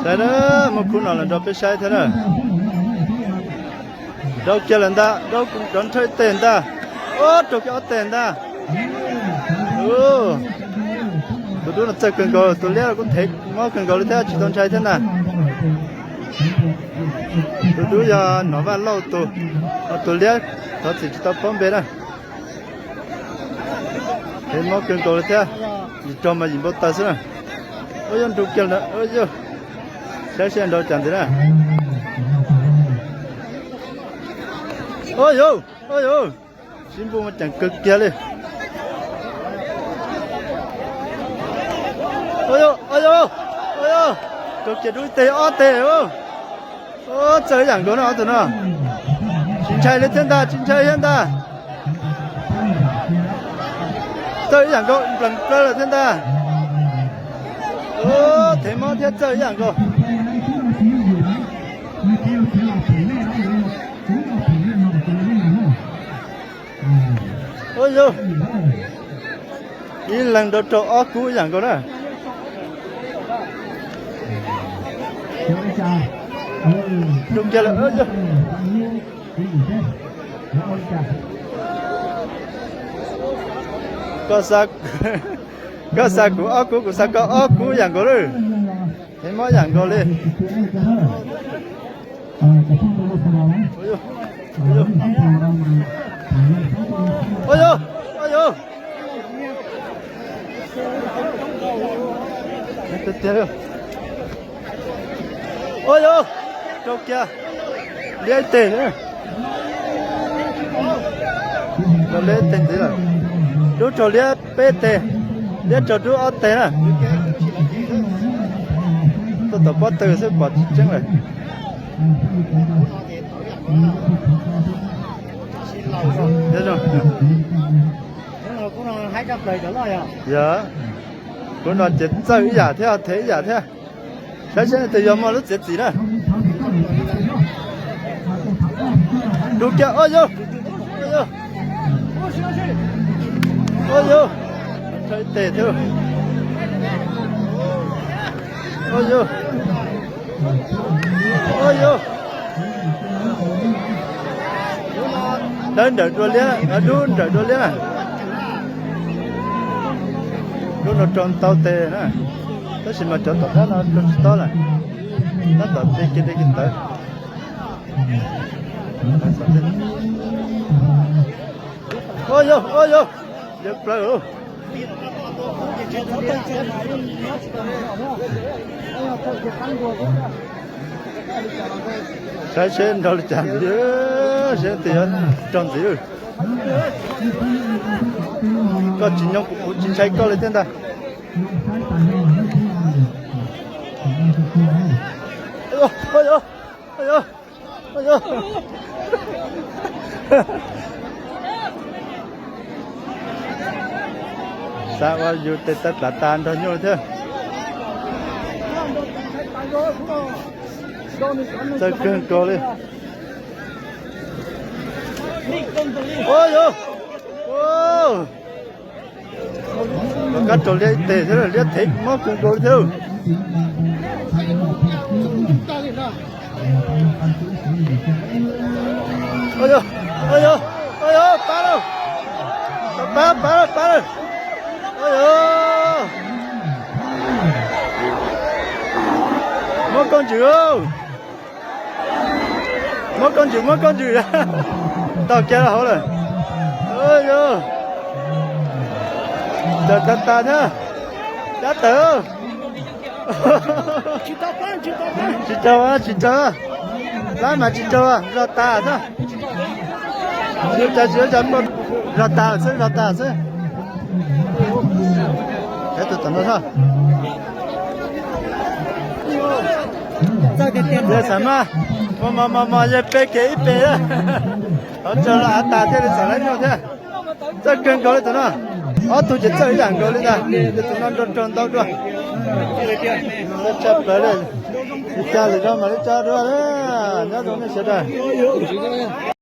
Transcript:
Ntawd na, muaj khub no los nrog peb saib thiab na. Rau kiag lawm ntag, rau nrhawv ib teg ntag. Rau kiag ob teg ntag. Tus dub no txawj kawg nkaus, tus liab los kuj thev mob kawg nkaus li thiab, tsis tau ntshai thiab ntag. Tus dub yog Nom Vaj Lauj tus, ho tus liab thov txim tsis tau paub npe na. Thev mob kawg nkaus li thiab, yim raug mas yim npau taws xwb na. Ua yog nrug kiag lawm, ua yog, saib seb nrau cas ntxiv na. Ua yog, ua yog, sib npuj mas ceem kawg kiag li. Ua yog, ua yog, ua yog, rau kiag dub ib teg ob teg. Txawj ib yam nkaus na ob tug no. Tsis ntshai li thiab ntag, tsis ntshai thiab ntag. Txawj ib yam nkaus, nplees plaws lawm thiab ntag. Thev mob thiab txawj ib yam nkaus. Ua yog, ib leeg nrau rau ob kub ib yam nkaus na. Rau kiag lawm, ua yog. Koj xa, koj xa kuv ob kub, kuv xa koj ob kub ib yam nkaus lawm. Thev mob ib yam nkaus li. Ua yog, ua yog. Ua yog, rau kiag liab ib teg. Rau liab ib teg ntxiv lawm. Dub raug liab peb teg, liab raug dub ob teg na. Tuaj tom pob tw xwb pom tsis tseeb lawm. Yog, kuv no ces txawj ib yam thiab, thev ib yam thiab. Saib seb leej twg yuav muaj lub txiav txim na. Rau kiag, ua yog, ua yog, ua yog, rau ib teg thiab. Ua yog, ua yog. Dawb nrawm dua liab, dub nrawm dua liab na. Dub no rau ntau teg na, tab sis mas cov tom qab no rau tsis tau lawm. Tab tom de kiag de kiag ntawd. Ua yog, ua yog, yawg plaws. Saib seb nrau li cas ntxiv, seb leej twg yuav raug ntxiv. Koj tsis nyob kuv, kuv tsis ntshai koj li thiab ntag. Xav ua yus tes taw plav tas nrog nyuj thiab. Txawj kawg nkaus li. Ua yog, kab raug liab ib teg thiab, liab thev mob kawg nkaus li thiab. Ua yog, ua yog, ua yog, pab lauj, pab, pab, pab lauj. Ua yog, muab koj ntsws, muab koj ntsws, muab koj ntsws. Ntaug kiag rau hauv lawm. Ua yog, tawm tag tas thiab. Cab tawm. Tsis raug, tsis raug. Plab mas tsis raug, zog tas xwb. Tsis ua cas, tsis ua cas, zog tas xwb, zog tas xwb. Tus tom no xwb. Yawg xam maj, mos mos mos mos, yawg pe kiag ib pe na. Qhov tsaug los av tas thiaj li xam lab nyuj thiab. Txawj kawg nkaus li tus no. Ob tug ces txawj ib yam nkaus li ntag, ces tus no nrau raug ntau dua. Txawj tshaj plaws li. Li cas lwm zaug mam li tso dua, nyob zoo nej sawv daws.